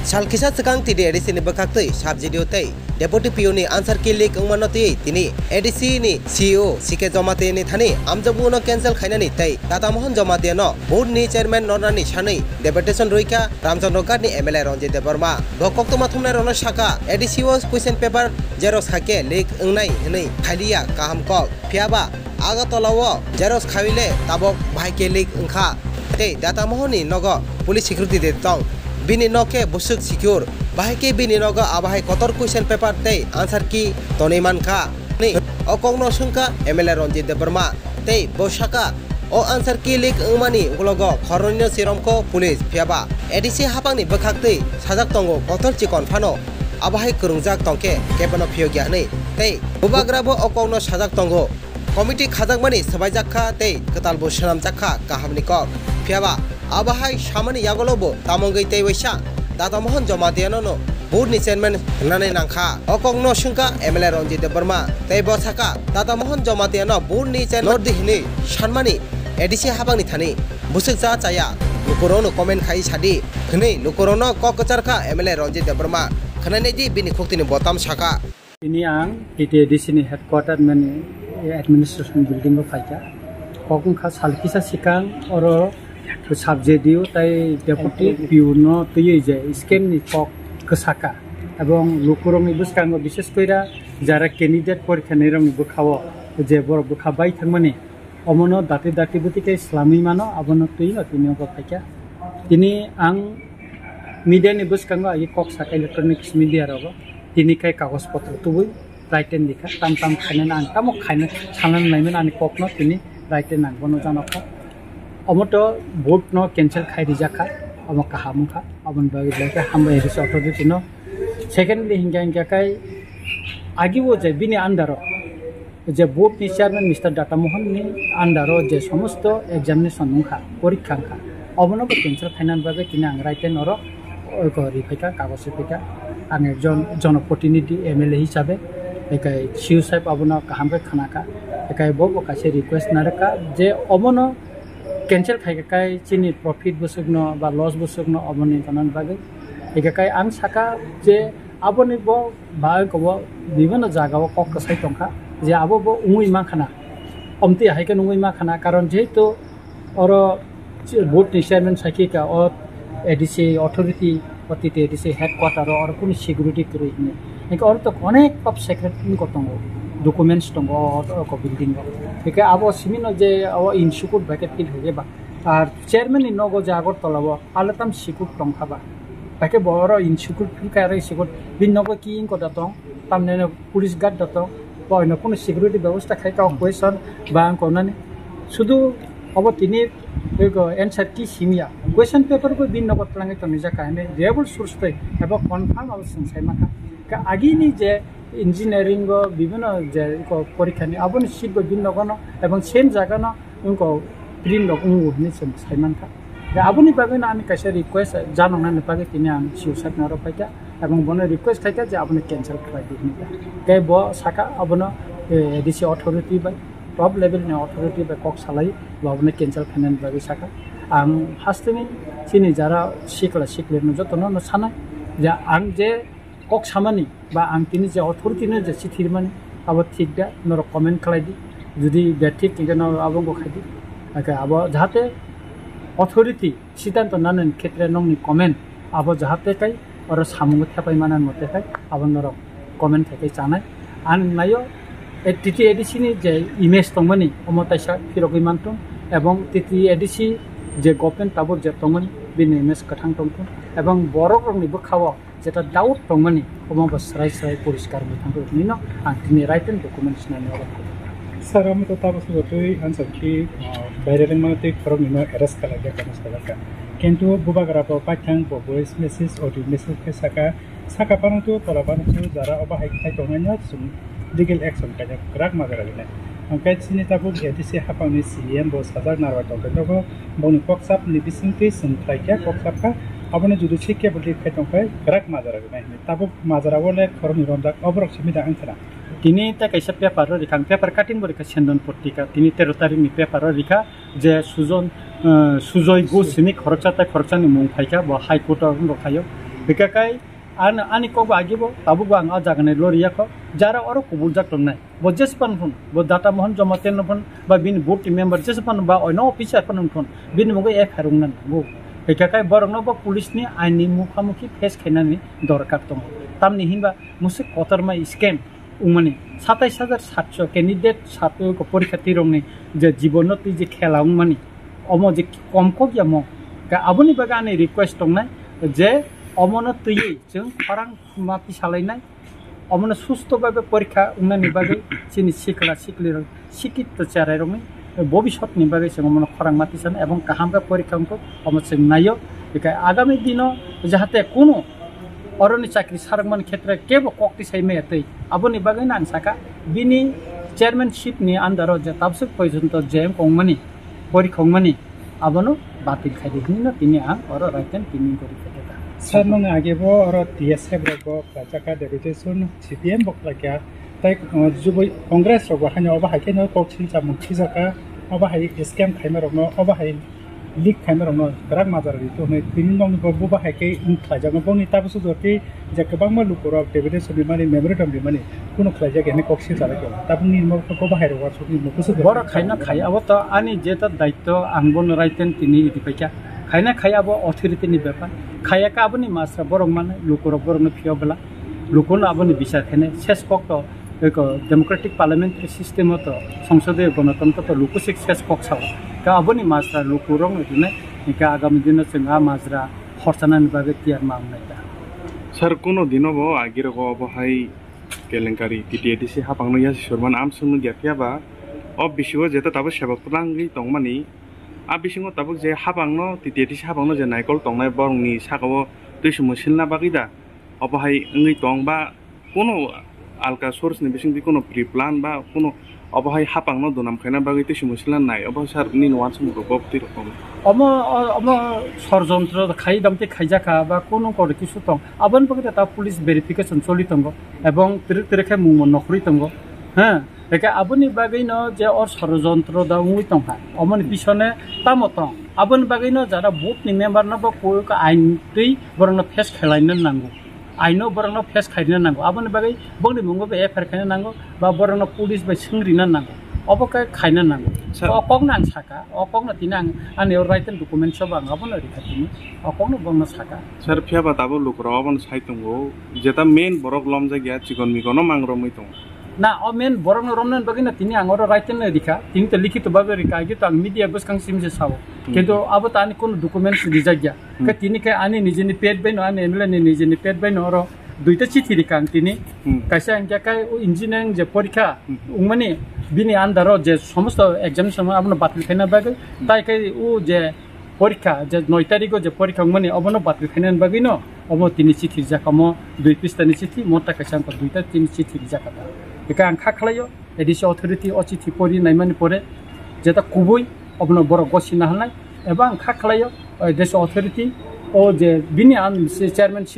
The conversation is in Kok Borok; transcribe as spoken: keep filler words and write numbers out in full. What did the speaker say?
Sal kisa swkang T T A D C ni bwkhaktwi sub-C D O tei Deputy P O ni answer key leak wngmano twiwi tini A D C ni C E O C K Jamatia ni thani amjokmungno cancel khainani tei Data Mohan Jamatia no board ni chairman nornani sanwi deputation rwikha Ramchandra Ghat ni M L A Ranjit Debbarma. Bo koktwma thumnairokno sakha, A D C o question paper xerox hai khe leak wngnai hwnwi khailiya kaham kok. Phiyaba Agartala o xerox khaiwi le tabok bahai khe leak wngkha. Tei Data Mohan ni nogo police security de tong. Bini nok khe bwswk secure. Bahai khe bini nogo abahai kotor question paper tei answer key tonwi mankha. Ni o kokno swngkha M L A Ranjit Debbarma. Tei bo sakha, o answer key leak wngmani uklogo khoroknwino chiromkho police, phiyaba A D C haphangni bwkhaktwi sajak tongo kotor chikon phano abahai kwrwngjak tongkhe kebono phiyokya hwnwi. Tei bubagrabo o kokno sajak tongo. Committee khajakmani swbaijak kha tei kwtalbo swnamjak kha kahamni kok. Phiyaba abahai samani yagulobo tamongwi tei waisa Data Mohan Jamatia no no board ni chairman hwnani nangkha. O kokno swngkha M L A Ranjit Debbarma tei bo sakha, Data Mohan Jamatia no board ni chairman nordi hwnwi sanmani A D C haphangni thani bwswk cha chaya lukurokno comment khai sadi hwnwi lukurokno kok kwcharkha M L A Ranjit Debbarma. Khwnanai di bini khuktini bo tamo sakha. Tini ang T T A D C ni headquarter mani administration building o phaikha. Kok wngkha sal kisa swkang oro sub-C D O tei deputy P O no twiwi je scam ni kok kwsaka. Ebong lukurokni bwskango bishes koira jara candidate porikha nairokni bwkhao je borok bwkha bai thangmani omono dati dati bwtwi khe slamwi mano, abono twiwi tini obo phaikha. Tini ang media ni bwskango agi kok saka electronics media rogo tini khe kagoj potro tubui written rikha, tam tam khainani ang tamo khaina sanani naimani ani kokno tini written ang bono janokha. Omo to board no cancel khai rijak kha, omo kaham wngkha, aboni bagwi belai khe hambai A D C authority no. Secondly, hinkha hinkha khai agi o je bini under o je board ni chairman Mister Data Mohan ni under o je somosto examination wngkha, porikha wngkha, obono bo cancel khainani bagwi tini ang written oro oiko riphaikha, kagoj riphaikha. Ang ekjon jonoprotinidhi M L A hisabe, ekai C E O sahib abono kaham khe khnakha, ekai bo bo kaisa request narwkha je obono cancel khaikha kai chini profit bwswkno ba loss bwswkno oboni tonani bagwi. Ekai ang sakha je aboni bo ba kobo bibhinno jagao kok kwsai tongkha je abo bo wngwi mankhana, omtwi hai khe wngwi mankhana, karon jehetu oro board ni chairman sakhi ka o A D C authority, o T T A D C headquarter o oro kunu security kwrwi hwnwi. Hingke oro to onek top secret wngkha tongo, documents tongo o, o, o building o. Hingke abo simi no je o insecure bai khe feel hoye ba. Ar chairman ni nogo je Agartala o alatam secure tongkha ba. Bai khe bo oro insecure feel kha, aro secure bini nogo ki wngkha da tong, tamni no police guard da tong, bo no kunu security bebosta khai ka question ba ang konani. Sudu obo tini ego answer key simya. Question paper bo bini nogo twlangwi tonijak kha hwnwi reliable source tei ebo confirm abo chwng sai mankha. Khe agini je engineering o bibhinno je eko porikha ni aboni seat bo bini nogo no ebong same jaga no wngkha print rok wngo hwnwi chwng sai mankha. Da aboni bagwi no ani kaisa request janoknani bagwi tini ang C E O sir ni oro phaikha ebong bono request khaikha je abono cancel khlai di hwnwi. Tei bo sakha abono, eh, A D C authority bai, top level ni authority bai kok salai bo abono cancel khainani bagwi sakha. Ang hasteni chini jara sikla sikli no jotono no sanai je ang je kok samani ba ang tini je authority no je chithi rimani abo thik da, norok comment khlai di, jodi bethik hingke no abo wngkha khai di. Hingke abo jahate authority siddhanto nanani khetre nokni comment abo jahate kai oro samungo thepai manani mote kai abo norok comment khai kai chanai. Ang naio, eh, T T A D C ni je image tongmani omo taisa phirogwi manthung ebong T T A D C je government tabuk je tongmani bini image kwthang tongthung ebong borok rokni bwkhao jeta doubt tongmani, omo bo srai srai poriskar wngwi thangwi hwnwi no ang tini written documents nani oro. Sir, amo to tabuk sugo twi answer key, ah, baire rwngmano tei khoroknwi no arrest khlai kha, kano salai kha. Kintu bubagra bo paithang bo voice message, audio message khe saka, saka phano tu, tola phano tu, jara obo hai khai tongnai no chwng legal action kainai kwrak majra rwnai. Hwnkhe chini tabuk A D C haphangni C E M bo sajak narwai tongkhe nogo bongni koksapni bisingtwi chwng khlai khe koksap kha, aboni jodi sikhe bo leak khai tongkhe kwrak majra rwnai hwnwi. Tabuk majra o le khoroknwi romjak, oborok simi da wngkha na? Tini tei kaisa paper o rikha, ang paper cutting bo rikha, Sendon Potrika, tini tero tarikh ni paper o rikha. Je Sujon, eh, Sujoy Ghosh simi khoroksa tei khoroksani mung phaikha, bo High Court o wngkha khaio. Hwnkhe kai ani, ani kok bo agi bo, tabuk bo ang o jaga ni lori ya kho, jara oro kubul jak tongnai. Bo jesa phano phun, bo Data Mohan Jamatia no phun, ba bini board ni member jesa phano ba oino officer phano phun, bini mungwi F I R wngna nango. Hwnkhe kai borok no bo police ni ain ni mukha mukhi face khainani dorkar tongo. Tamni hinba musuk kotorma scam wngmani, satais hajar satso candidate satwi ko porikha twi rokni je jibono twi je khela wngmani, omo je kom kok ya mo. Ka aboni bagwi ani request tongnai je omono twiwi chwng khorang ma tisalainai, omono susto babe porikha wngnani bagwi chini sikla sikli rok, sikit to cherai rokni bobisot ni bagwi chwng omono khorang ma tisana ebong kaham khe porikha wngkuk omo chwng naio. Bekai agami dino jahate kunu oroni chakri sarwkmani khetre kebo kok tisai maya twi. Aboni bagwino ang saka bini chairmanship ni under o je tabswk poijonto je wngkongmani, porikha wngmani, abono batil khaidi hinwi no tini ang oro right and tini gori khaidi. Sir, nwng age bo oro T S F rok bo khlaijak kha, deputation C P M bo khlai kha, tei, uh, jubui Congress rok bo haino obo hai khe no kok silchar mung khijak kha, obo hai scam khaima rok no, obo hai leak khaima rok no kwrak majra ri tongnai, tini nokni bo buba hai khe wng khlaijakno boni tabuk sujoti je kwbangma lukurok deputation rimani, memorandum rimani, kuno khlaijak hwnwi kok silchar khe tabuk nini bo buba hai rok uansukni mukusu borok khaina khai, abo to ani je ta daityo, ang bono right and tini ridi paikha, khaina khai abo authority ni bepar, khaya kha aboni masra borok mano, lukurok borokno phiyo bwla, lukuno aboni bichar khainai, ses kok to eko democratic parliamentary system o to, songsode gonotontro to lukusik ses kok sao. Ka aboni majra lukurokno rinai, hingke agami dino chwng a majra horchanani bagwi tiyar ma wngnai ta. Sir, kuno dino bo agirok obo hai kelenkari T T A D C hapangno yasi surman amswngno gya phiya ba o bisingo jeta tabuk seba kwlangwi tongmani, a bisingo tabuk je hapangno T T A D C hapangno je naikol tongnai borokni saka o twisimo silna bagwi da? Obo hai wngwi tong ba, kuno alka source ni bisingtwi kuno pre-plan ba kuno obo hai hapangno dunam khaina bagwi tei simo sila nai, obo sir nini uansukmung rok bo twi rok tong? Omo, o-, omo sorjontro khai dam tei khaijak kha ba kuno kor kisu tong, aboni bagwi ta police verification choli tongo ebong twrwk twrwk khe mungmo nokhorwi tongo, ha. Eke aboni bagwino je o sorojontro da wngwi tongkha, omoni pisone tamo tong? Aboni bagwino jara booth ni member no bo koi ka ain twi borokno face khlaina nango, aino borokno face khaina nango, aboni bagwi bongni mungo bo F I R khaina nango, ba borokno police bai swngrina nango, obo khe khaina nango. Sir. O kokno ang saka, o kokno tini ang ani o written documents o bo ang abono rikha tini, o kokno bongno saka. Sir, phiya ba tabuk lukurok obono sai tongo, jeta main borok lomjak ya, chikon mikono mangromwi tongo. Na, o main borokno romnani bagwi no tini ang oro write no rikha, tini to likhito bagwi rikha, aigwi to ang media bwskang simi se sao. Hmm. Kintu abo to ani kono documents rijak ya. Hmm. Khe tini khe ani nijini pet bai no, ani M L A ni nijini pet bai no oro duita chithi rikha ang tini. Hmm. Kaisa ang khe kai o engineering je porikha, hmm, wngmani bini under o je somosto examination abono batil khaina bagwi, hmm, tai khe o je porikha, je noi tarikh o je porikha wngmani, obono batil khainani bagwi no, obo tini chithi rijak, omo dui pista ni chithi, mota kaisa wngkha duita tini chithi rijak kha ta. Hingkhe ang kha khlaio, A D C authority o chithi pori naimani pore, jeta kubui obono borok gosina halnai, eba ang kha khlaio, A D C authority o je bini ang se chairmanship